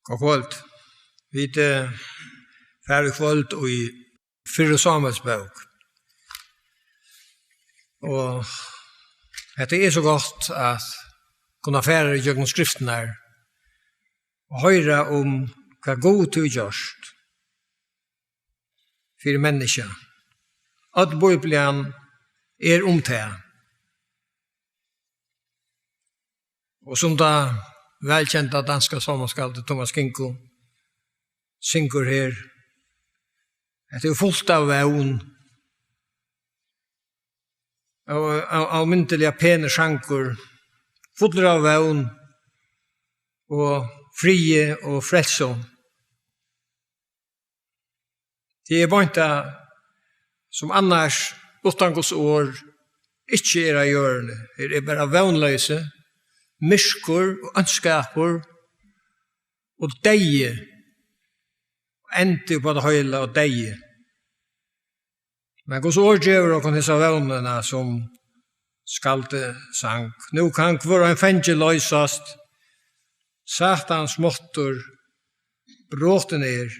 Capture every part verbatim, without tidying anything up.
Gott kvøld. Vit, eh, fara í kvøld í Fyrru Sámuelsbók. Og hetta er so gott at kunna fara ígjøgnum skriftirnar og hoyra um hvat Gud hevur gjørt fyri menniskja. Øll Bíblian er um tað. Og sum tað vælkenda danska sálmaskaldið Thomas Kingo syngur her, hetta er fult av vón, av, av, avmyndiliga penur sangur, fullur av vón og friði og frelsu. Tað er beint tað, sum annars uttan Guds orð ikki er á jørðini. Her er bara vónloysi, myrkur og óndskapur og deyði. Endi upp á tað heila og deyði. Men Guds orð gevur okkum hesa vónina, sum skaldið sang: Nú kann hvør ein fangi loysast, Satans máttur brotin er.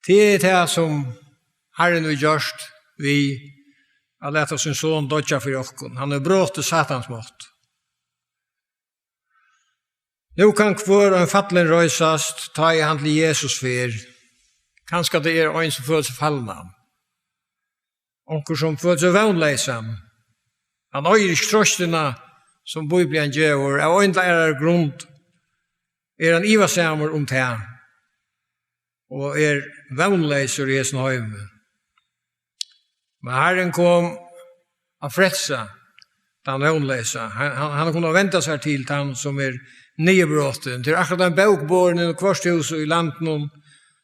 Tað er tað, sum Harrin hevur gjørt við at lata sín son doyggja fyri okkum. Hann hevur brotið Satans mátt. Nú kann hvør ein fallin reisast, tá ið hann til Jesus fer. Kanska tað er ein, sum følir seg falnan. Onkur, sum følir seg vónleysan. Hann eigur ikki trøstina, sum Bíblian gevur. Av ein ella aðrari grund er hann ivasamur um tað og er vónleysur í hesum heimi. Men Harrin kom at frelsa tann vónleysa. Hann, hann, hann kom at venda sær til tann, sum er niðurbrotin. Tað er akkurát ein bók borin inn í hvørt hús í landinum,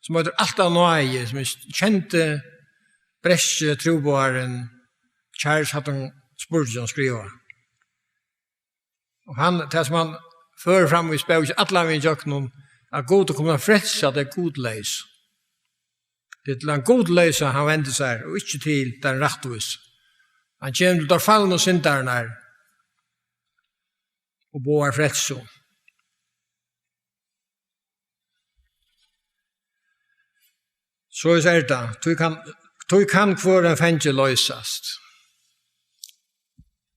sum eitur Alt av náði, sum hin kendi bretski trúboðarin Charles Haddon Spurgeon skrivaði. Og hann, tað sum hann førir fram í bókini allan vegin gjøgnum, at Gud er komin at frelsa tey gudleysu. Tað er til tann gudleysa, hann vendir sær, og ikki til tann rættvísa. Hann kemur til teir falnu syndararnar og boðar frelsu. Soleiðis er tað. Tí kann, tí kann hvør ein fangi loysast.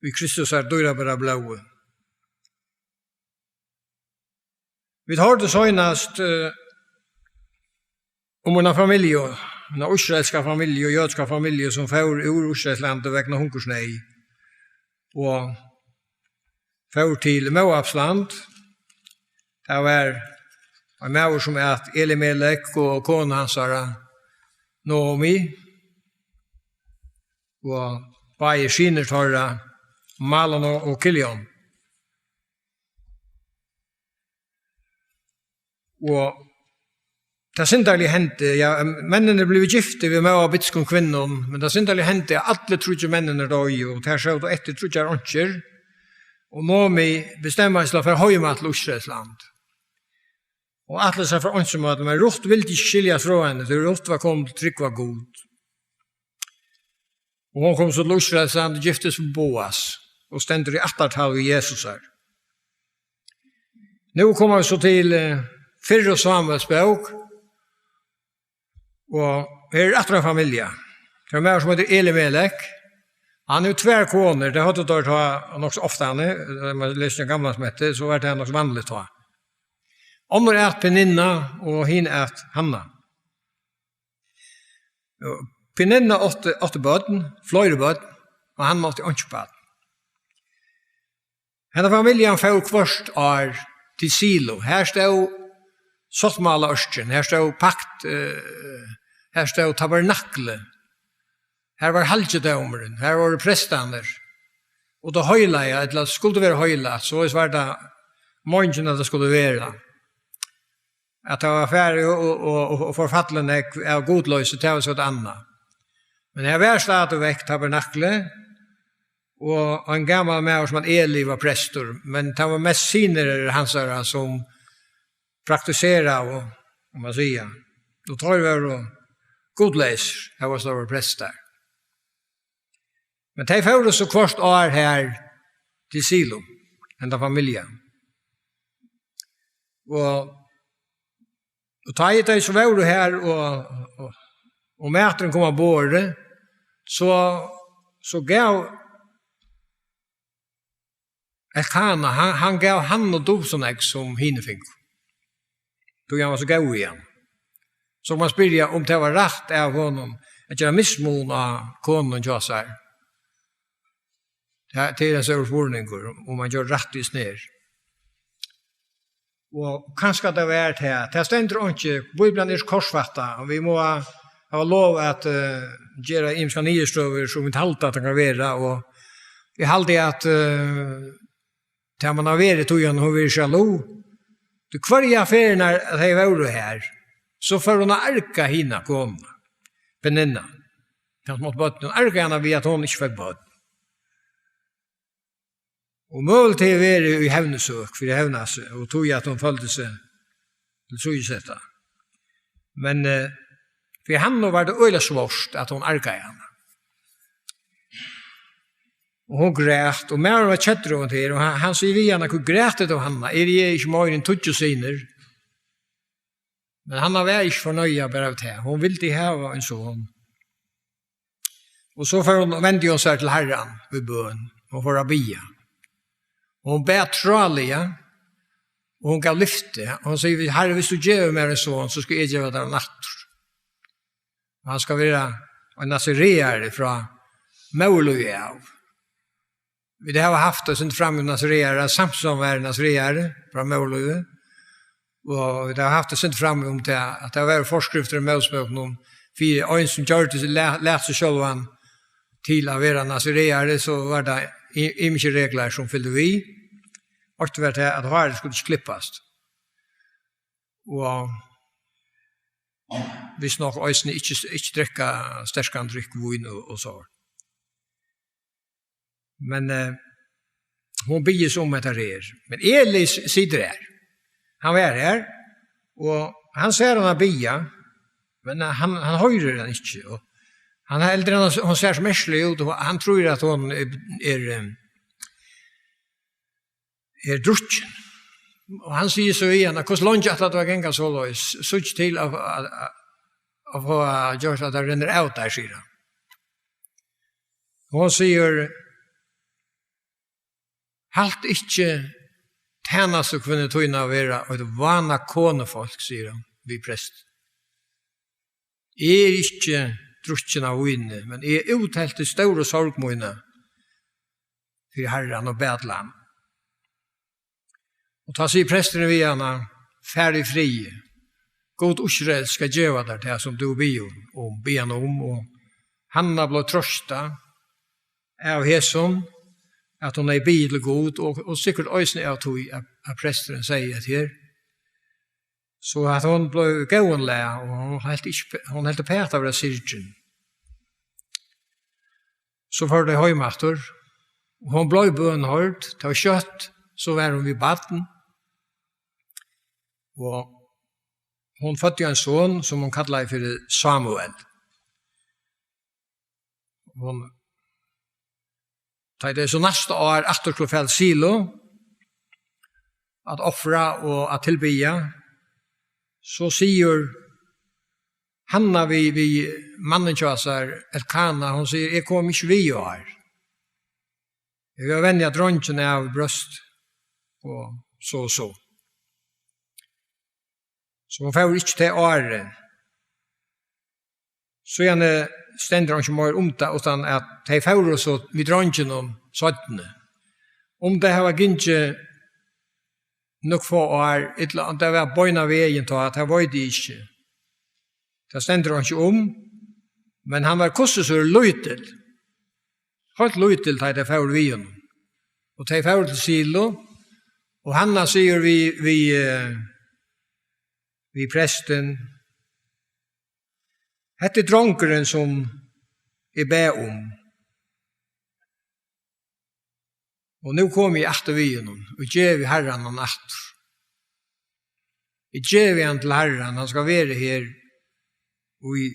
Við Kristusar dýrabara blóði. Vit hoyrdu seinast, eh, um eina familju, eina ísraelska familju, jødiska familju, sum fór úr Ísraelslandi vegna hungursneyð og fór til Móabsland. Tað var ein maður, sum æt Elimelek, og kona hansara, Naomi, og báðir synir teirra, Malon og, og Kilion. Og tað syndarliga hendi, ja, menninir blivu giftir við móabitskum kvinnum, men tað syndarliga hendi, at allir tríggir menninir doyðu, og tær sótu eftir tríggjar einkjur, og Naomi bestemmaði seg til at fara heim til Ísraelsland. Og ætlaði sær at fara einsamøll, men Rutt vildi ikki skiljast frá henni, tí Rutt var komin til at trúgva Gud. Og hon kom so til Ísraelsland og giftist við Boas, og stendur í ættartal við Jesusar. Nú koma vit so til, eh, Fyrru Sámuelsbók, og her er aftur ein familja. Tað er ein maður, sum eitur Elimelek. Hann hevur tvær konur, tað høvdu teir tá nokk so ofta, hann, eh, man lesur í Gamla Testamenti, so var tað nokk so vanligt tá. Onnur æt Peninna, og hin æt Hanna. Og Peninna átti, átti børn, fleiri børn, og Hanna átti einki barn. Henda familjan fór hvørt ár til Silo. Her stóð sáttmálaørkin, her stóð pakt, eh, her stóð tabernaklið. Her var halgidómurin, her vóru prestarnir. Og tað heilaga, ella skuldi vera heilagt, soleiðis var tað meiningin, at tað skuldi vera. At tað var farið og, og, og, og forfallið nógv av gudloysi, tað var so eitt annað. Men her var stadigvæk tabernaklið, og ein gamal maður sum æt Eli var prestur, men tað var mest synir hansara sum praktiseraðu, um man siga. Og teir vóru gudleysir, hóast teir vóru prestar. Men tey fóru so hvørt ár her til Silo, henda familjan. Og, og tá ið tey so vóru her, og, og, og maturin kom á borðið, so, so gav Elkana, hann, hann gav Hannu dupult so nógv sum hini fingu. Tí hann var so góður við hana. So man spyrja, um tað var rætt av honum at gera mismun á konunum hjá sær. Tað, tað er ein stórur spurningur, um man ger rætt í snær. Og kanska tað var tað. Tað stendur einki. Bíblian er so kortfatta, og vit mugu hava lov at, eh, gera ymskar niðurstøður, sum vit halda, at tað kann vera. Og eg haldi, at, eh, tað man hava verið, tí hann hevur verið sjalu. Tí hvørja ferð, nær tey vóru her, so fór hon at arga hina konuna, Peninna. Tað sum átti børn, hon argaði hana við, at hon ikki fekk børn. Og møguligt hevur verið í hevnisøk fyri at hevna seg, og tí at hon føldi seg tilsíðisetta. Men, eh, fyri Hannu var tað øgiliga svárt, at hon argaði hana. Og hon græt, og maðurin var keddur um tað, og hann, hann sigur við hana: "Hví grætur tú, Hanna? Eri eg ikki meira enn tíggju synir?" Men Hanna var ikki fornøgd bara við tað. Hon vildi hava ein son. Og so fór hon, vendi hon sær til Harran við bøn. Hon fór at biðja. Og hon bað tráliga, og hon gav lyfti. Og hon sigur: "Harri, viss tú gevur mær ein son, so skal eg geva tær hann aftur. Og hann skal vera ein nasareari frá móðurlívi av." Vit hava havt tað sindur frammi um nasarearar, Samson var nasareari frá móðurlívi, og vit hava havt tað sindur frammi um tað, at tað var forskriftir í Mósebókunum fyri ein, sum gjørdi seg, læt, læt seg sjálvan til at vera nasareari, so var tað y-, ymskir reglar, sum fylgdu við. Eitt var tað, at hárið skuldi ikki klippast. Og vist nokk eisini ikki, ikki drekka sterkan drykk, vín og, og so. Men, eh, hon biður seg um hetta her. Men Eli s-, situr her. Hann var her, og hann sær hana biðja, men, eh, hann, hann hoyrir hana ikki. Og hann heldur, hann, hon sær so merkilig út, og hann trýr, at hon er, er, eh, er drukkin. Og hann sigur so við hana: "Hvussu leingi ætlar tú at ganga soleiðis? Síggj til at, at, at, at fáa gjørt, at tað rennur av tær," sigur hann. Og hon sigur: "Halt ikki tænastukvinnu tína vera eitt vána konufólk," sigur hann við prestin. "Eg eri ikki drukkin av víni, men eg úthelti stóru sorg mína fyri Harran og bað til hann." Og tá sigur presturin við hana: "Far í friði. Gud Ísraels skal geva tær tað, sum tú biður um, biður hann um." Og Hanna bleiv troystað av hesum, at hon hevði biðið til Gud, og, og sikkurt eisini av tí, at, at presturin segði hetta her. So at hon bleiv í góðum lag, og hon helt ikki, hon helt uppat at vera syrgin. So fóru tey heim aftur, og hon bleiv bønhoyrd, tá skjótt, so var hon við barn, og hon føddi ein son, sum hon kallaði fyri Samuel. Hon, tá tey so næsta ár aftur skulu fara til Silo at ofra og at tilbiðja, so sigur Hanna við, við mannin hjá sær, Elkana, hon sigur: "Eg kom ikki við í ár. Eg vil venja dreingin av brjóst," og so og so. So hon fór ikki tað árið. Síðani stendur einki meir um tað, uttan at tey fóru so við dreinginum seinni. Um tey hava gingið nøkur fá ár, ella um tað var beinan vegin tá, tað veit eg ikki. Tað stendur einki um, men hann var hvussu so er lítil. Heilt lítil, tá tey fóru við honum. Og tey fóru til Silo, og Hanna sigur við, við, eh, við prestin: "Hetta er drongurin, sum eg bað um. Og nú komi eg aftur við honum, og gevi Harran hann aftur. Eg gevi hann til Harran, hann skal vera her í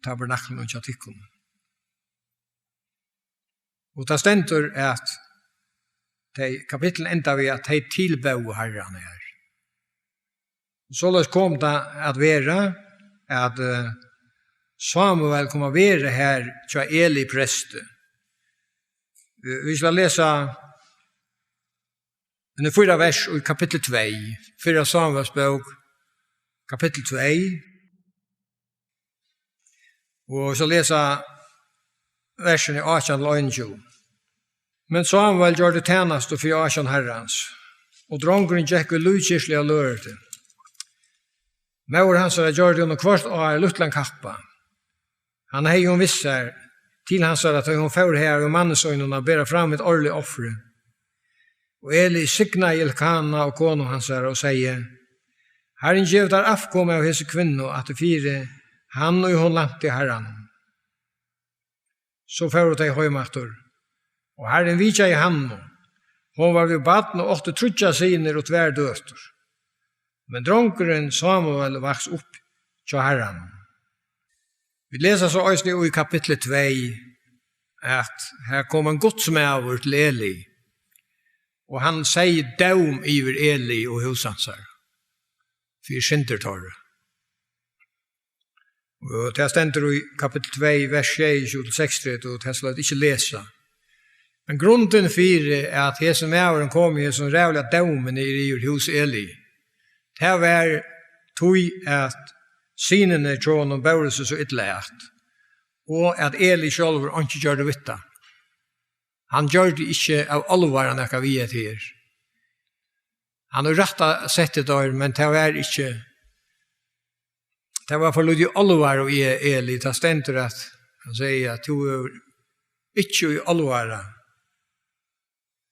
tabernaklinum hjá tykkum." Og tað stendur, at tey, kapittul enda við, at tey tilbóðu Harran her. Soleiðis kom tað at vera, at, eh, Samuel kom at vera har hjá Eli presti. Eh, vit skulu lesa eini fýra vers í kapittul tvey, fyrra Samuels bók, kapittul tvey. Og so lesa versini átjan til einogtjúgu. Men Samuel gjørdi tænastu fyri ásjón Harrans, og drongurin gekk í lívkyrtli av lørift. Móðir hansara gjørdi honum hvørt ár lítlan kappa. Hann hevði hon við sær til hansara, tá hon fór har við manni sínum at bera fram eitt árligt offur. Og Eli signaði Elkana og konu hansara og segði: Harrin gevi tær avkom av hesi kvinnu aftur fyri hann, ið hon lænti Harranum. So fóru tey heim aftur, og Harrin vitjaði Hannu. Hon var við barn og átti tríggjar synir og tvær døtur. Men drongurin Samuel vaks upp hjá Harranum. Vit lesa so eisini í kapitli tvey, at her kom ein gudsmaður til Eli, og hann segði dóm yvir Eli og hús hansara fyri syndir teirra. Og tað stendur í kapittul tvey, vers sjeyogtjúgu til seksogtretivu, og tað skal eg ikki lesa. Men grundin fyri, at hesin maðurin kom í hesum ræðuliga dómi niður yvir hús Eli, tað var tí, at synirnir hjá honum bóru seg so illa at, og at Eli sjálvur einki gjørdi við tað. Hann gjørdi ikki av álvara nakað við hetta her. Hann rættasetti teir, men tað var ikki, tað var for lítið álvara í Eli. Tað stendur, at hann segði, at tú hevur ikki í álvara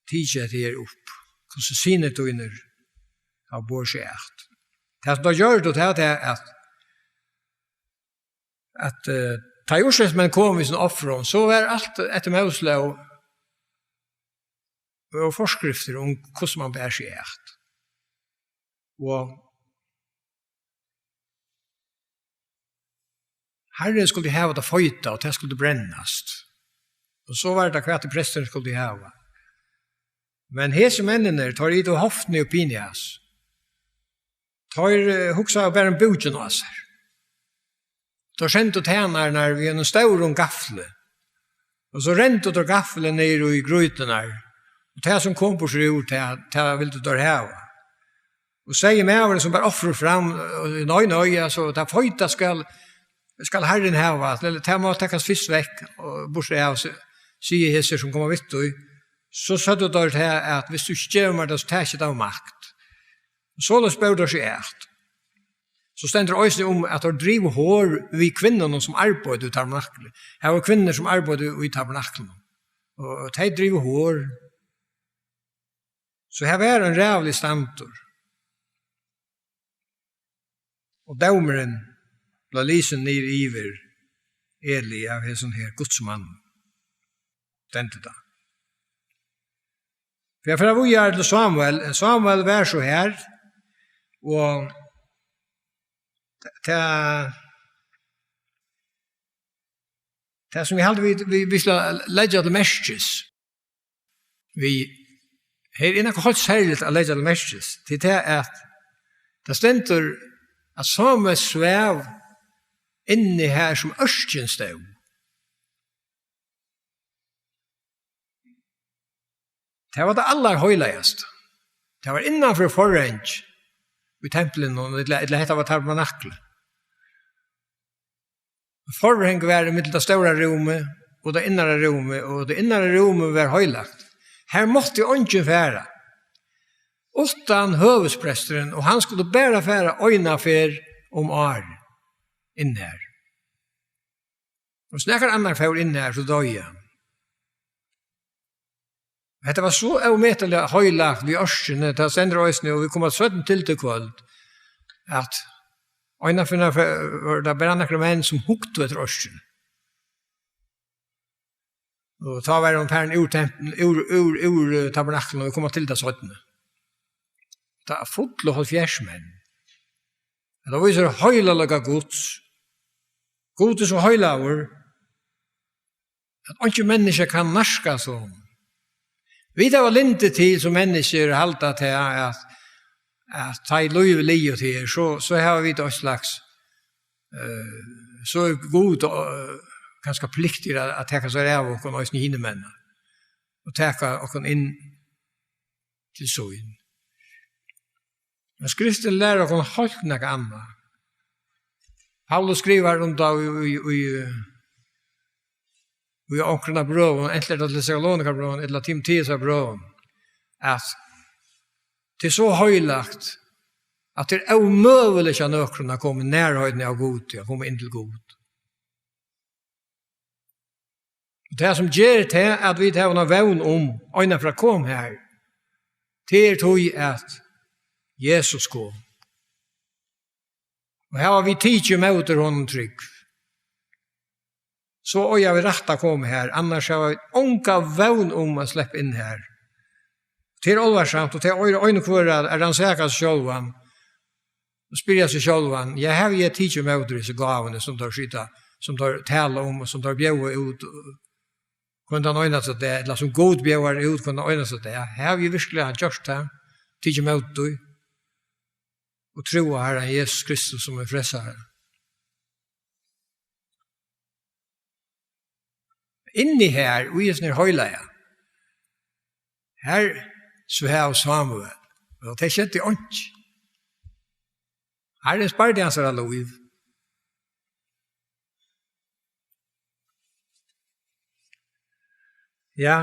tikið hetta her upp, hvussu synir tínir hava borið seg at. Tað, sum teir gjørdu, tað var tað, at, at, eh, tá ið úrslitsmenn komu við sínum offrum, so var alt eftir Móselóg og forskriftir um, hvussu mann ber seg at. Og Harrin skuldi hava tað feita, og tað skuldi brennast. Og so var tað, hvat ið presturin skuldi hava. Men hesir menninir, teir itu Hofni og Pinehas, teir, eh, hugsaðu bara um búkin á sær. Teir sendu tænararnar við einum stórum gafli. Og so rendu teir gaflin niður í grýturnar. Og tað, sum kom burtur úr, tað, tað vildu teir hava. Og segði maðurin, sum bar offrið fram, eh, nei, nei, altso, tað feita skal, skal Harrin hava, ella tað má takast fyrst vekk, og burturav, si-, siga hesir, sum koma við tí. So søgdu teir tað, at viss tú ikki gevur mær tað, so taki eg tað av makt. Soleiðis bóru teir seg at. So stendur eisini um, at teir drivu hor við kvinnunum, sum arbeiddu í tabernaklinum. Her vóru kvinnur, sum arbeiddu í tabernaklinum. Og tey drivu hor. So her var ein ræðuligur standur. Og dómurin bleiv lisin niður yvir Eli av hesum her gudsmanni. Stendur tað. Fyri at fara víðari til Samuel. Samuel var so har, og tað, tað sum eg haldi, vit, vit, vit skulu leggja til merkis, vit, her er nakað heilt serligt at leggja til merkis, tí tað, at tað stendur, at Samuel svav inni har, sum ørkin stóð. Tað var tað allarheilagasta. Tað var innanfyri forhang í templinum, ella, ella hetta var tabernaklið. Forhang var ímillum tað stóra rúmið og tað innara rúmið, og tað innara rúmið var heilagt. Her mátti eingin fara, uttan høvuðspresturin, og hann skuldi bara fara eina ferð um árið inn har. Og hvis nakar annar fór inn har, so doyði hann. Hetta var so ómetaliga heilagt við ørkini, tað stendur eisini, og vit koma seinni til tað í kvøld, at einaferð vóru tað bara nakrir menn, sum hugdu eftir ørkini. Og tá var hon farin úr temp-, úr, úr, úr, eh, tabernaklinum, og vit koma til tað seinni. Tað er fulla hálvfjerðs menn. Hetta vísir heilagleika Guds. Gud er so heilagur, at einki menniskja kann nærkast honum. Vit hava lyndi til sum menniskjur at halda tað, at at tá ið lívið er liðugt her, so, so hava vit eitt slags, eh, so er Gud, eh, kanska pliktigur at, at taka sær av okkum, eisini hinir menn, og taka okkum inn til sín. Men Skriftin lærir okkum heilt nakað annað. Paulus skrivar um tað í, í, í, í onkrum av brøvum, enten er tað til Tessalonikabrøvum ella Timoteusarbrøvum, at tað er so heilagt, at tað er ómøguligt hjá nøkrum at koma í nærheitin av Gudi, at koma inn til Gud. Og tað sum ger tað, at vit hava eina vón um, eina ferð kom har, tað er tí, at Jesus kom. Og hava vit tikið ímóti honum trúgv, so eiga vit rætt at koma har, annars hava vit onga vón um at sleppa inn har. Tað er álvarsamt, og tað eigur ein og hvør at, at rannsaka seg sjálvan, og spyrja seg sjálvan, ja, havi eg tikið ímóti hesi gávuni, sum teir sita, sum teir tala um, og sum teir bjóða út, hvønn tann einasta dag, ella sum Gud bjóðar út hvønn tann einasta dag? Havi eg virkuliga gjørt tað, tikið ímóti tí, og trúð á Harran Jesus Kristus sum ein frelsara? Inni her, í hesum her heilaga, her svav Samuel, og tað skeði einki. Harrin spardi hansara lív. Ja,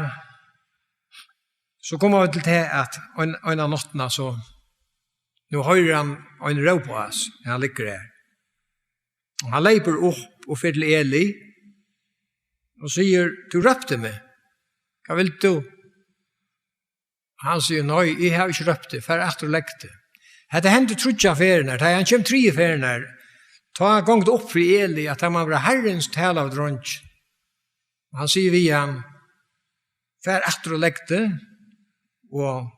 so koma vit til tað, at ein, eina náttina, so nú hoyrir hann ein rópa á seg, hann liggur her. Og hann leypur upp og fer til Eli og sigur: "Tú rópti meg. Hvat vilt tú?" Hann sigur: "Nei, eg havi ikki rópt teg. Far aftur og legg teg." Hetta hendir tríggjar ferðirnar. Tá hann kemur triðju ferðina, tá gongur tað upp fyri Eli, at tað má vera Harrin sum talar við drongin. Og hann sigur við hann: "Far aftur og legg teg." Og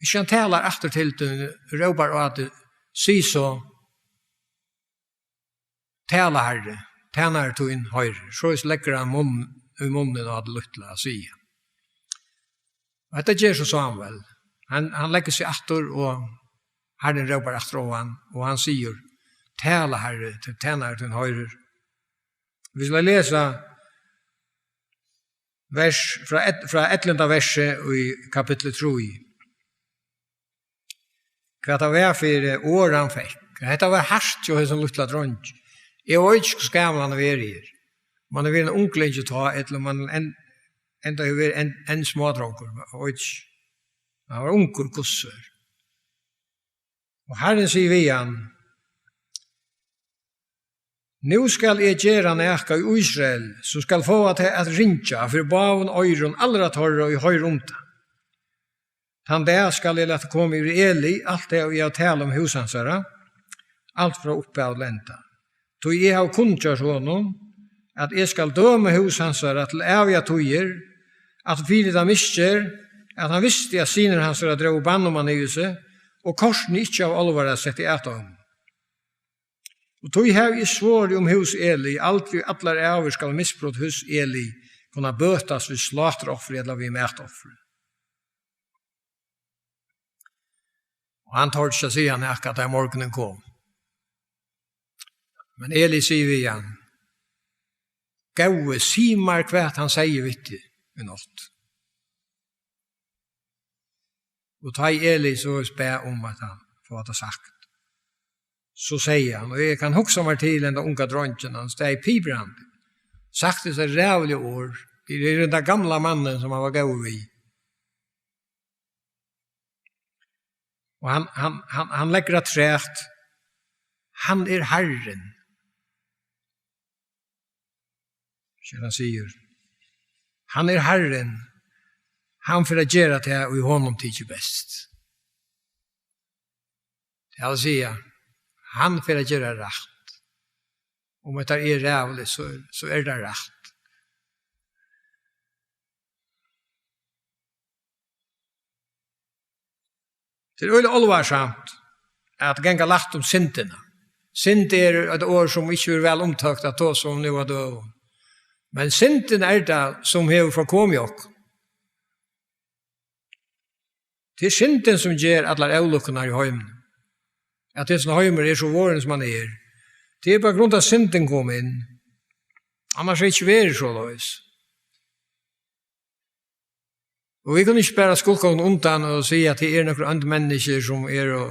hvis hann talar aftur til tín, rópar á teg, sig so: "Tala, Harri, tænari tín hoyrir." Soleiðis leggur hann munn í munnin á tí lítla at siga. Og hetta ger so Samuel. Hann, hann leggur seg aftur, og Harrin rópar aftur á hann, og hann sigur: "Tala, Harri, tí tænari tín hoyrir." Vit skulu lesa vers frá ell-, frá ellivta versi í kapitli trý. Hvat tað var fyri orð, hann fekk. Hetta var hart hjá hesum lítla dreingi. Eg veit ikki, hvussu gamal hann hevur verið her. Um hann hevur verið ein unglingi tá, ella um hann enn, enntá hevur verið enn, enn smádrongur. Eg veit ikki. Hann var ungur gudsur. Og Harrin sigur við hann: "Nú skal eg gera nakað í Ísrael, sum skal fáa teg at ringja fyri báðum oyrum allra teirra, ið hoyra um tað. Tann dag skal eg lata koma yvir Eli alt tað, ið eg havi talað um hús hansara, alt frá upphavi til enda. Tí eg havi kunngjørt honum, at eg skal døma hús hansara til ævigar tíðir, at fyri tað misgerð, at hann visti, at synir hansara drógu bann um hann yvir seg, og kortini ikki av álvara setti at honum. Og tí havi eg svorið um hús Eli, aldri í allar ævir skal misbrot hús Eli kunna bøtast við sláturoffri ella við matoffri." Og hann tordi ikki at siga nakað, tá morgunin kom. Men Eli sigur við hann: "Góði, sig mær, hvat hann segði við teg í nátt." Og tá Eli so bað um at hann fáa tað sagt, so segði hann, og eg kann hugsa mær til henda unga dreingin, hann staðið piprandi, sagt hesi ræðuligu orð, við henda gamla mannin, sum hann var góður við. Og hann, hann, hann, hann leggur afturat: "Hann er Harrin." Sum hann sigur: "Hann er Harrin, hann fer at gera tað, ið honum tykir best." Tað vil siga, hann fer at gera rætt. Um hetta er ræðuligt, so, so er tað rætt. Tað er øgiliga álvarsamt at ganga lætt um syndina. Synd er eitt orð, sum ikki verður væl umtókt at tosa um nú á døgum. Men syndin er tað, sum hevur forkomið okkum. Tað er syndin, sum ger allar ólukkurnar í heiminum. At hesin heimur er so vorðin, sum hann er. Tað er bara grund av syndin kom inn. Annars er ikki verið soleiðis. Og vit kunnu ikki bara skulka okkum undan og siga, at tað er nøkur ónd menniskju, sum eru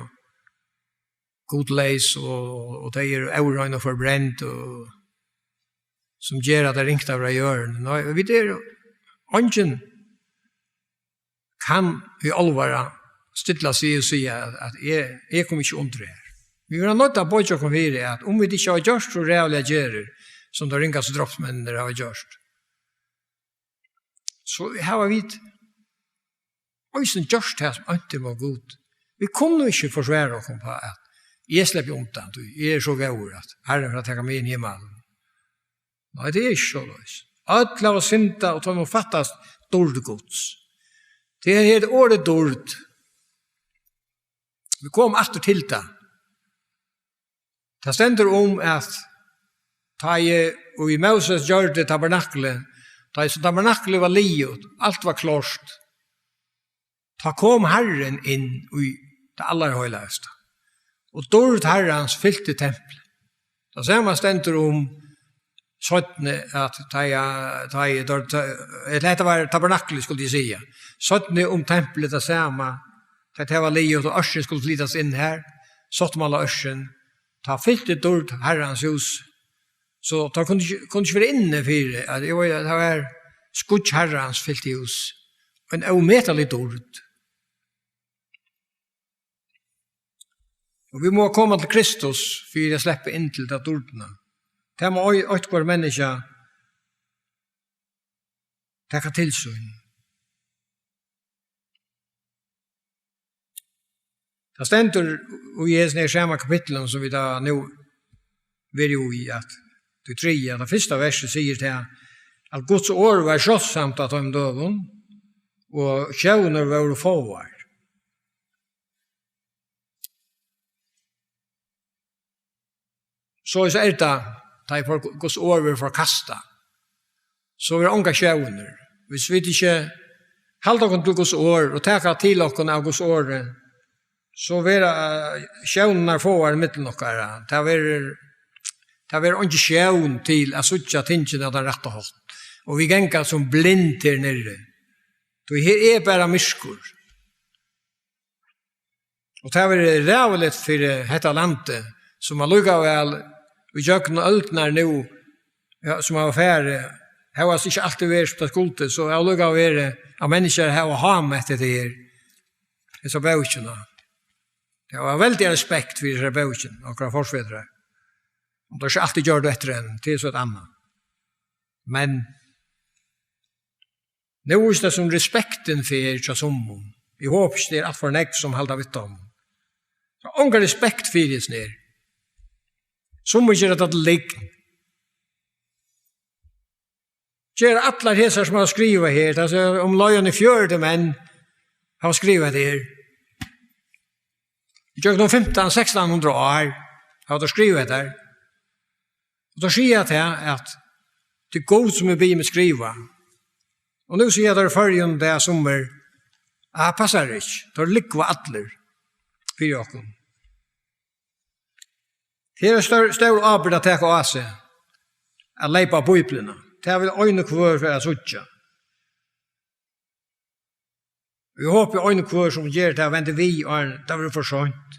gudleys og, og tey eru órein og forbrend og sum ger, at tað er ringt at vera á jørðini. Nei, vit eru, eingin kann í álvara stilla seg og siga, at, at eg, eg komi ikki undir her. Vit verða noydd at boyggja okkum fyri, at um vit ikki hava gjørt so ræðuligar gerðir, sum teir ringastu drápsmenninir hava gjørt, so hava vit eisini gjørt tað, sum ónt er móti Gudi. Vit kunnu ikki forsvara okkum á, at eg sleppi undan, tí eg eri so góður, at Harrin fer at taka meg inn í himmalin. Nei, tað er ikki soleiðis. Øll hava syndað, og teimum fattast dýrd Guds. Tað her orðið dýrd, vit koma aftur til tað. Tað stendur um, at tá ið, og í Moses gjørdi tabernaklið, tá ið so tabernaklið var liðugt, alt var klárt, tá kom Harrin inn í tað allarheilagasta. Og dýrd Harrans fylti templið. Tað sama stendur um seinni, at tá ið, tá ið, tá, tá, ella hetta var tabernaklið, skuldi eg siga. Seinni um templið, tað sama, tá tað var liðugt og ørkin skuldi flytast inn har, sáttmálaørkin, tá fylti dýrd Harrans hús. So tá kundi ikki, kundi ikki vera inni fyri, at eg veit, at tað var skýggj Harrans fylti hús. Ein ómetalig dýrd. Og vit mugu koma til Kristus fyri at sleppa inn til ta dýrdina. Tað má ei-, eitt hvørt menniskja taka til sín. Tað stendur í hesum her sama kapitlinum, sum vit hava nú verið í, at tað triðja, tað fyrsta versið sigur tað, at Guds orð var sjáldsamt á teimum døgum, og sjónir vóru fáar. Soleiðis er tað, tá ið for-, Guds orð verður forkastað. So verða ongar sjónir. Hvis vit ikki halda okkum til Guds orð og taka til okkum av Guds orði, so verða, eh, sjónirnar fáar millum okkara. Tað verður, tað verður eingin sjón til at síggja tingini á tann rætta hátt. Og vit ganga sum blind her niðri. Tí her er bara myrkur. Og tað verður ræðuligt fyri hetta landið, sum allíkavæl í gjøgnum øldirnar nú, ja, sum hava farið, hóast ikki altíð verið sum tað skuldi, so allíkavæl verið, at menniskjur hava hámett hetta her, hesa bókina. Tey hava veldigan respekt fyri hesa bókina, okkara forfedrar. Og tað er ikki altíð gjørt eftir henni, tað er so eitt annað. Men nú víst tað sum respektin fer hjá summum. Eg hopi ikki, tað er alt for nógv sum halda við teimum. So onga respekt fyri hesum her. Summi gera tað til lygn. Gera allar hesar sum hava skrivað her, tað er umleið fjøruti menn hava skrivað her. Í gjøgnum fimtan, sekstan hundrað ár hava teir skrivað hetta her. Og teir siga tað, at tað er Gud, sum hevur biðið meg skriva. Og nú siga teir í Føroyum, tað er summir, at tað passar ikki. Teir lúgva allir fyri okkum. Her er stór, stór ábyrgd at taka á seg, at leypa á Bíbliuna. Tað vil ein og hvør fara at síggja. Eg hopi, ein og hvør sum ger tað, vendir við, áðrenn tað verður for seint.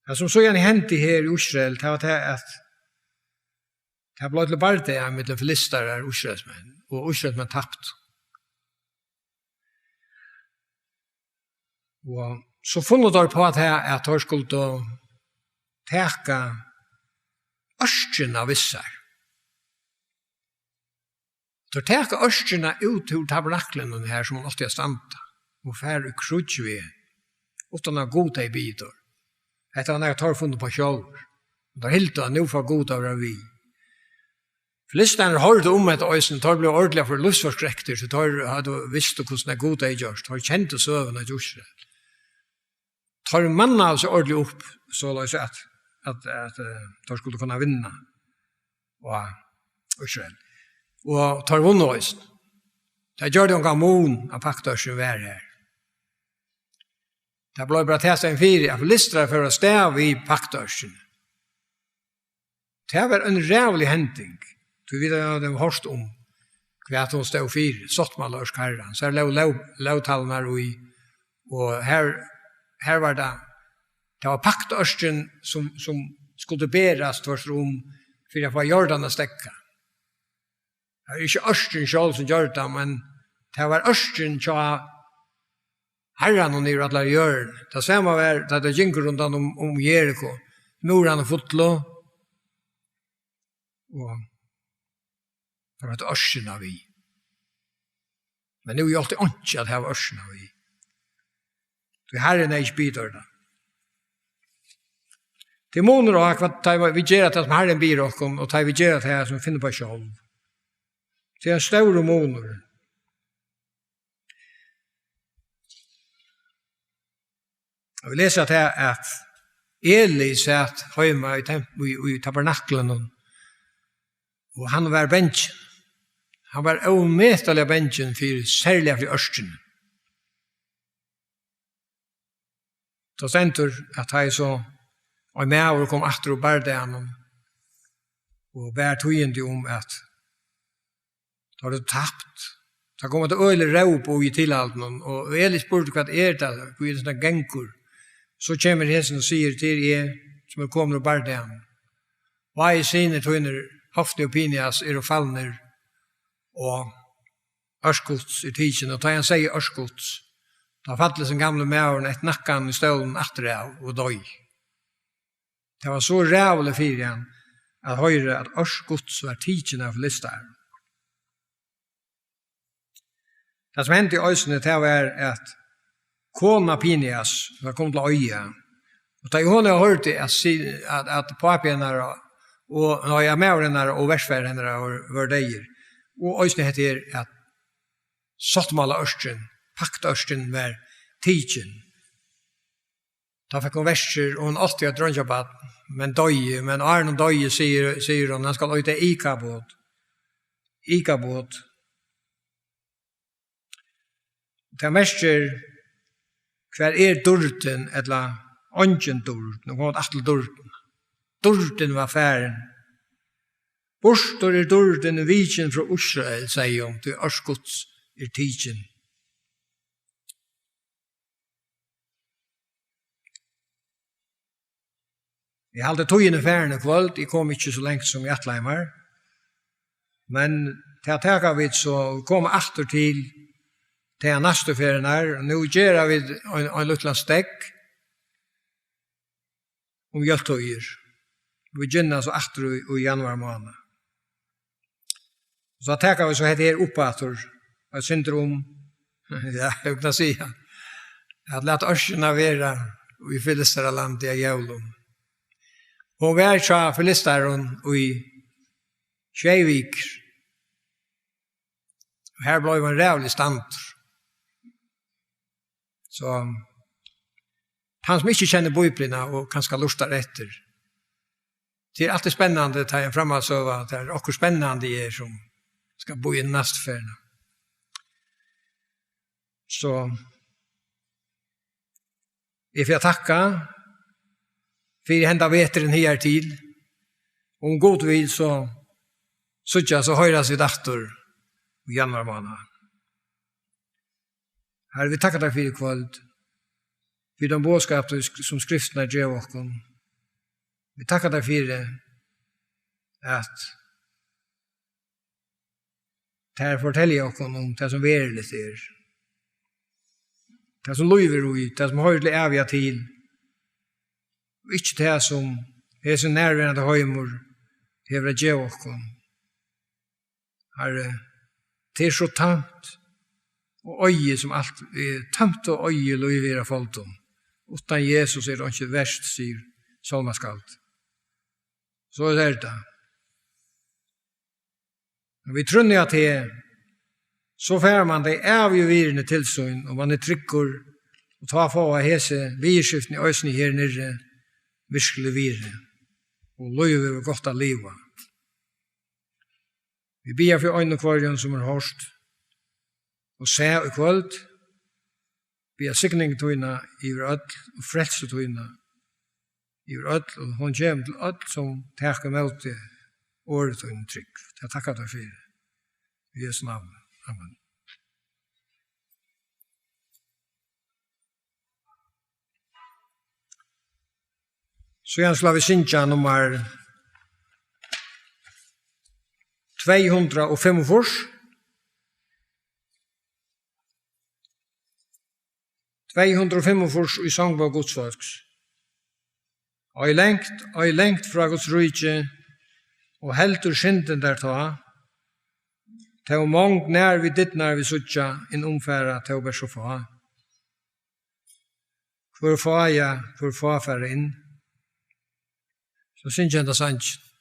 Tað, sum síðan hendi her í Ísrael, tað var tað, at tað bleiv til bardaga millum filistarar og ísraelsmenn, og ísraelsmenn taptu. Og so funnu teir uppá tað, at teir skuldu taka ørkina við sær. Teir taka ørkina út úr tabernaklinum her, sum hon átti at standa, og fara í kríggj við, uttan at Gud hevði biðið teir. Hetta var nakað, teir funnu uppá sjálvir. Og teir hildu, at nú fór Gud at vera við. Filistarnir hoyrdu um hetta eisini, teir blivu ordiliga for lívsforskrektir, so teir høvdu, vistu, hvussu nógv Gud hevði gjørt. Teir kendu søguna hjá Ísrael. Teir mannaðu seg ordiliga upp, soleiðis at, at, at, eh, teir skuldu kunna vinna. Og Ísrael. Og teir vunnu eisini. Tað gjørdi ongan mun, at paktaørkin var har. Tað bleiv bara tað staðin fyri, at filistrar fóru avstað við paktaørkini. Tað var ein ræðulig hending, tí vit hava nú hoyrt um, hvat hon stóð fyri, sáttmálaørk Harrans. Har lógu lóg-, lógtalvurnar í, og har, har var tað, tað var paktaørkin, sum, sum skuldi berast tvørtur um fyri at fáa Jordan at steðga. Tað var ikki ørkin sjálv, sum gjørdi tað, men tað var ørkin hjá Harranum yvir allari jørðini. Tað sama var, tá tað gingur rundan um, um Jeriko. Múrarnir fullu, og tað var eitt ørkin av við. Men nú hjálpti einki at hava ørkin av við. Tí Harrin hevði ikki biðið teir tað. Tað er munur á, hvat, tá vit gera tað, sum Harrin biður okkum, og tá vit gera tað, sum vit finna upp á sjálv. Tað er ein stórur munur. Og vit lesa tað, at Eli sat heima í temp-, í, í tabernaklinum, og hann var bangin. Hann var ómetaliga bangin fyri, serliga fyri ørkini. Tá stendur, at tá ið so ein maður kom aftur úr bardaganum og bar tíðindi um, at tá er tað tapt. Tá kom eitt øgiligt róp í tilhaldinum, og Eli spurdi: "Hvat er tað? Hví er tað, sum tað gongur?" So kemur hesin og sigur: "Tað eri eg, sum eri komin úr bardaganum. Báðir synir tínir, Hofni og Pinehas, eru fallnir, og ørk Guds er tikin." Og tá hann segði: "Ørk Guds", tá fall hesin gamli maðurin eftir nakkan í stólinum afturat og doyði. Tað var so ræðuligt fyri hann at hoyra, at ørk Guds var tikin av filistarum. Tað, sum hendi eisini, tað var, at kona Pinehas var komin til Eiða. Og tá ið hon hoyrdi, at si-, at, at pápi hennara og, nei, at maður hennara og verfaðir hennara vóru, vóru deyðir, og eisini hetta her, at sáttmálaørkin, paktaørkin var tikin, tá fekk hon verkir, og hon átti eitt dreingjabarn, men doyði. Men áðrenn hon doyði, sigur, sigur hon: "Hann skal eita Ikabod." Ikabod. Tað merkir: "Hvar er dýrdin?" ella "Eingin dýrd." Nú kom hon aftur til dýrdina. Dýrdin var farin. "Burtur er dýrdin, vikin frá Ísrael," segði hon, "tí ørk Guds er tikin." Eg haldi, tíðin er farin í kvøld. Eg kom ikki so langt sum eg ætlaði mær. Men tað taka vit so, vit koma aftur til tað næstu ferðina. Nú gera vit ein, ein lítlan steðg um jóltíðir. Vit begynna so aftur í, í januar mánað. So taka vit so hetta her upp aftur, eitt sindur um, ja, eg kann siga, at lat ørkina vera í Filistaralandi á jólum. Hon var hjá filistarum í sjey vikur. Og har bleiv ein ræðuligur standur. So, tann sum ikki kennir Bíbliuna og kanska lurtar eftir, tað er altíð spennandi, tá ein framhaldssøga, tað er okkurt spennandi her, sum skal bíða næstu ferðina. So, eg fari at takka fyri henda veturin higartil. Um Gud vil, so síggjast og hoyrast vit aftur í januar mánað. Harri, vit takka tær fyri í kvøld, fyri tann boðskap, tú sk-, sum skriftirnar geva okkum. Vit takka tær fyri, at tær fortelja okkum um tað, sum veruligt er. Tað, sum lív er í, tað, sum hoyrir til æviga til. Og ikki tað, sum hesin nærverandi heimur hevur at geva okkum. Harri, tað er so tómt og oyðið, sum alt er tómt og oyðið, lívið er av foldum. Uttan Jesus er einki vert, sigur sálmaskáldið. So er tað. Men vit trúgva at tað, so fær mann tey ævigu virðini til sín, og mann er tryggur, og tá fáa hesi viðurskiftini eisini her niðri virkulig virði, og lívið verður gott at liva. Vit biðja fyri einum og hvørjum, sum hevur hoyrt og sæð í kvøld. Biðja signing tína yvir øll og frelsu tína yvir øll, og hon kemur til øll, sum taka ímóti orði tínum trúgv. Tað takka tær fyri. Í Jesu navni. Amen. Síðan skulu vit syngja nummar tvey hundrað og fimmogfýrs. Tvey hundrað og fimmogfýrs í Songbók Guds fólks. Ei langt, ei langt frá Guds ríki, og heldur syndin tær tá. Tó mong nær við dyrnar vit síggja, inn umfara tó bert so fá. Hvør fá, ja, hvør fá fara inn. So syngja henda sangin.